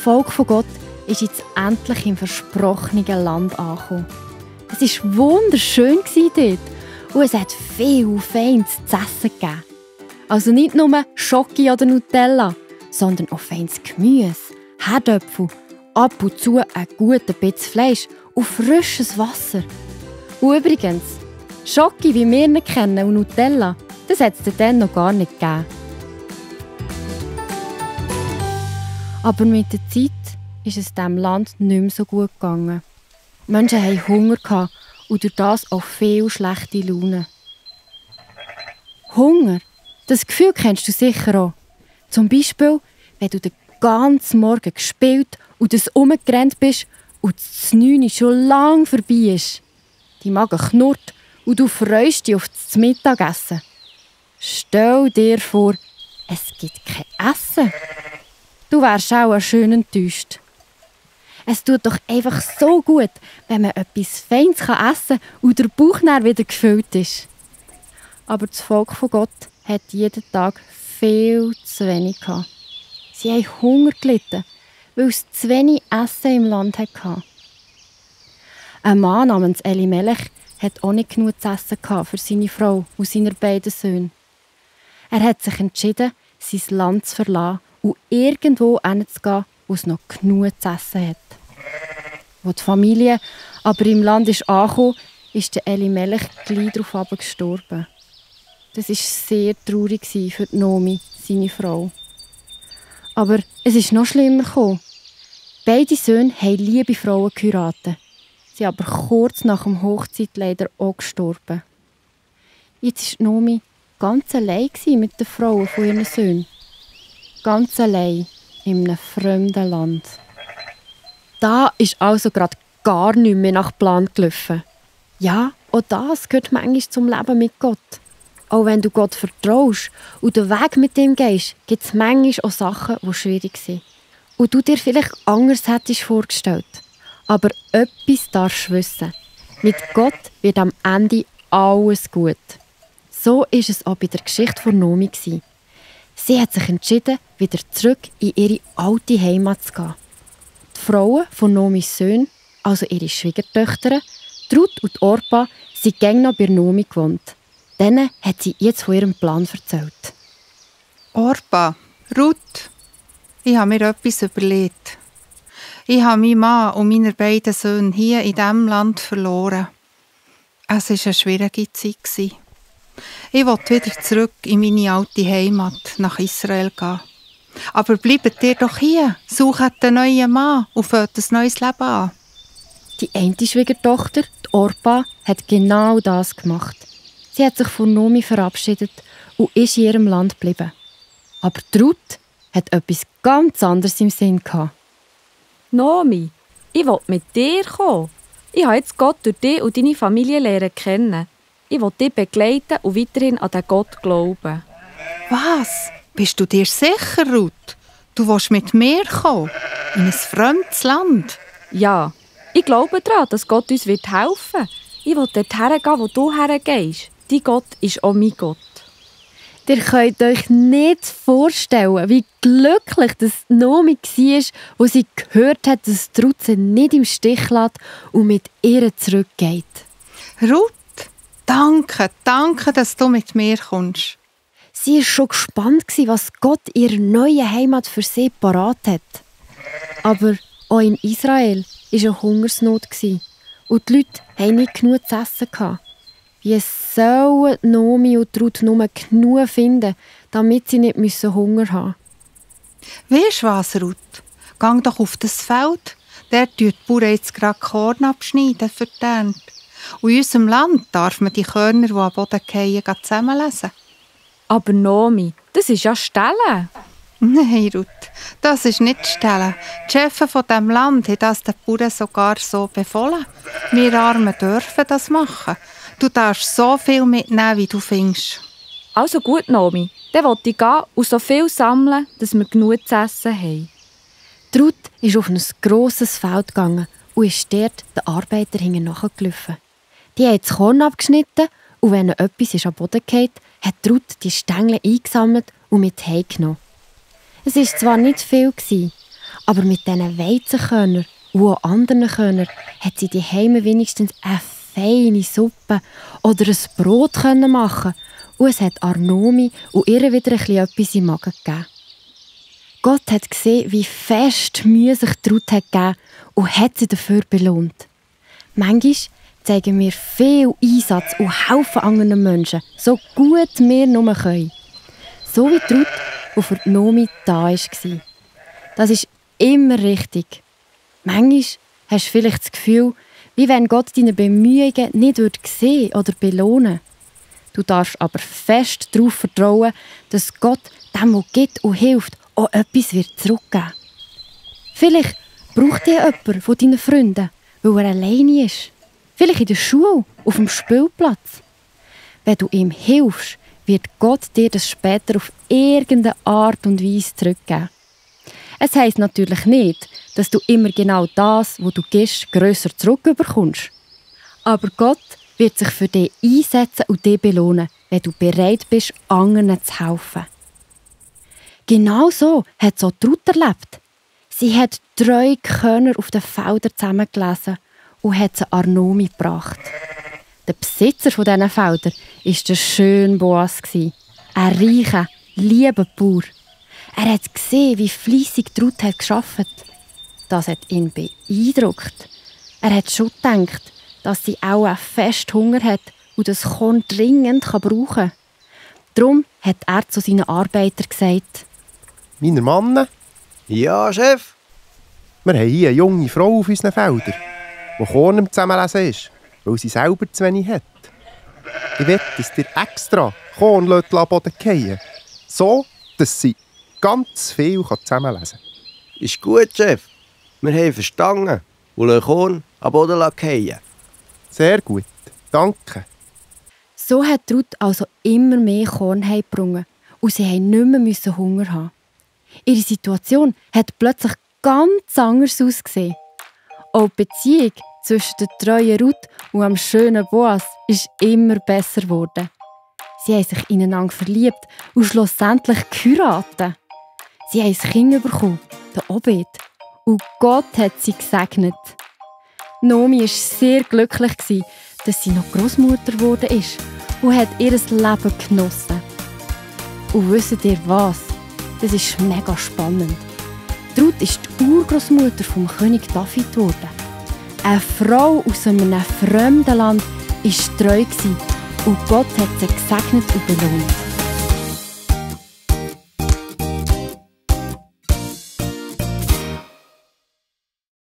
Volk von Gott ist jetzt endlich im versprochenen Land angekommen. Es war wunderschön dort und es hat viel Feines zu essen gegeben. Also nicht nur Schoki oder Nutella, sondern auch feines Gemüse, Herdöpfel, ab und zu ein guter Bitz Fleisch und frisches Wasser. Und übrigens, Schoki, wie wir ihn kennen, und Nutella, das hat es dann noch gar nicht gegeben. Aber mit der Zeit ist es diesem Land nicht mehr so gut gegangen. Die Menschen hatten Hunger und durch das auch viel schlechte Laune. Hunger, das Gefühl kennst du sicher auch. Zum Beispiel, wenn du den ganzen Morgen gespielt und herumgerannt bist und das 9 Uhr schon lange vorbei ist. Dein Magen knurrt und du freust dich auf das Mittagessen. Stell dir vor, es gibt kein Essen. Du wärst auch schön enttäuscht. Es tut doch einfach so gut, wenn man etwas Feines essen kann und der Bauch dann wieder gefüllt ist. Aber das Volk von Gott hat jeden Tag viel zu wenig gehabt. Sie haben Hunger gelitten, weil es zu wenig Essen im Land hatte. Ein Mann namens Elimelech hat auch nicht genug zu essen für seine Frau und seine beiden Söhne. Er hat sich entschieden, sein Land zu verlassen und irgendwo hinzugehen, wo es noch genug zu essen hat. Als die Familie aber im Land angekommen ist der Elimelech gleich darauf gestorben. Das war sehr traurig für Nomi, seine Frau. Aber es ist noch schlimmer gekommen. Beide Söhne haben liebe Frauen geheiratet. Sie sind aber kurz nach dem Hochzeit leider auch gestorben. Jetzt war Nomi ganz allein mit den Frauen von ihren Söhnen. Ganz allein in einem fremden Land. Da ist also gerade gar nichts mehr nach Plan gelaufen. Ja, auch das gehört manchmal zum Leben mit Gott. Auch wenn du Gott vertraust und den Weg mit ihm gehst, gibt es manchmal auch Sachen, die schwierig sind. Und du dir vielleicht anders hättest vorgestellt. Aber etwas darfst du wissen. Mit Gott wird am Ende alles gut. So war es auch bei der Geschichte von Nomi. Sie hat sich entschieden, wieder zurück in ihre alte Heimat zu gehen. Die Frauen von Nomis Söhnen, also ihre Schwiegertöchter, Ruth und Orpa, sind gäng noch bei Nomi gewohnt. Denen hat sie jetzt von ihrem Plan erzählt. Orpa, Ruth, ich habe mir etwas überlegt. Ich habe meinen Mann und meine beiden Söhne hier in diesem Land verloren. Es war eine schwierige Zeit. Ich wollte wieder zurück in meine alte Heimat, nach Israel gehen. Aber bleibt ihr doch hier, sucht einen neuen Mann und fängt ein neues Leben an. Die eine Schwiegertochter, die Orpa, hat genau das gemacht. Sie hat sich von Nomi verabschiedet und ist in ihrem Land geblieben. Aber die Ruth hat etwas ganz anderes im Sinn gehabt. Nomi, ich will mit dir kommen. Ich habe jetzt Gott durch dich und deine Familie lernen kennen. Ich will dich begleiten und weiterhin an den Gott glauben. Was? Bist du dir sicher, Ruth? Du willst mit mir kommen? In ein fremdes Land? Ja, ich glaube daran, dass Gott uns helfen wird. Ich will dort hergehen, wo du hergehst. Dein Gott ist auch mein Gott. Ihr könnt euch nicht vorstellen, wie glücklich das Nomi war, als sie gehört hat, dass die Ruth sie nicht im Stich lässt und mit ihr zurückgeht. Ruth, danke, dass du mit mir kommst. Sie war schon gespannt, was Gott in ihrer neuen Heimat für sie parat hat. Aber auch in Israel war eine Hungersnot und die Leute hatten nicht genug zu essen. Wie sollen Nomi und Ruth nur genug finden, damit sie nicht Hunger haben müssen? Weisst du was, Ruth? Geh doch auf das Feld. Dort tun die Bauern jetzt gerade Korn abschneiden für die Ernte. Und in unserem Land darf man die Körner, die am Boden fallen, zusammenlesen. Aber Nomi, das ist ja Stellen. Nein, Ruth, das ist nicht Stellen. Die Chefs von diesem Land haben das den Bauern sogar so befohlen. Wir Armen dürfen das machen. Du darfst so viel mitnehmen, wie du findest. Also gut, Nomi. Dann will ich gehen und so viel sammeln, dass wir genug zu essen haben. Die Ruth ist auf ein grosses Feld gegangen und ist dort den Arbeitern nachgelaufen. Die haben das Korn abgeschnitten und wenn etwas am Boden fiel, hat Ruth die Stängel eingesammelt und mit heimgenommen. Es war zwar nicht viel, Aber mit diesen Weizenkörnern und auch anderen Körnern hat sie daheim wenigstens eine feine Suppe oder ein Brot machen. Und es hat Arnomi und ihr wieder etwas im Magen gegeben. Gott hat gesehen, wie fest Mühe sich Ruth hat gegeben und hat sie dafür belohnt. Manchmal zeigen wir viel Einsatz und helfen anderen Menschen, so gut wir nur können. So wie Ruth, die für Nomi da war. Das ist immer richtig. Manchmal hast du vielleicht das Gefühl, wie wenn Gott deine Bemühungen nicht sehen oder belohnen. Du darfst aber fest darauf vertrauen, dass Gott dem, der gibt und hilft, auch etwas zurückgeben wird. Vielleicht braucht dir jemand von deinen Freunden, weil er alleine ist. Vielleicht in der Schule, auf dem Spielplatz. Wenn du ihm hilfst, wird Gott dir das später auf irgendeine Art und Weise zurückgeben. Es heisst natürlich nicht, dass du immer genau das, was du gibst, grösser zurückbekommst. Aber Gott wird sich für dich einsetzen und dich belohnen, wenn du bereit bist, anderen zu helfen. Genau so hat es auch Ruth erlebt. Sie hat 3 Körner auf den Feldern zusammengelesen und hat sie Arnomi gebracht. Der Besitzer dieser Felder war der schöne Boas, ein reicher, lieber Bauer. Er hat gesehen, wie fleissig Ruth hat gearbeitet. Das hat ihn beeindruckt. Er hat schon gedacht, dass sie auch fest Hunger hat und das Korn dringend brauchen kann. Darum hat er zu seinen Arbeitern gesagt: «Meine Mann?» «Ja, Chef?» «Wir haben hier eine junge Frau auf unseren Feldern, die Korn am Zusammenlesen ist, weil sie selber zu wenig hat. Ich will, dass dir extra Korn am Boden fallen, so dass sie ganz viel zusammenlesen kann.» «Ist gut, Chef. Wir haben verstanden und lassen Korn am Boden fallen.» «Sehr gut, danke.» So hat Ruth also immer mehr Korn heimgebracht und sie mussten nicht mehr Hunger haben. Ihre Situation hat plötzlich ganz anders ausgesehen. Auch die Beziehung zwischen der treuen Ruth und dem schönen Boas ist immer besser geworden. Sie haben sich ineinander verliebt und schlussendlich geheiratet. Sie haben ein Kind bekommen, den Obed, und Gott hat sie gesegnet. Nomi war sehr glücklich, dass sie noch Großmutter geworden ist und hat ihr Leben genossen. Und wisst ihr was? Das ist mega spannend. Ruth ist die Urgroßmutter vom König David geworden. Eine Frau aus einem fremden Land war treu und Gott hat sie gesegnet und belohnt.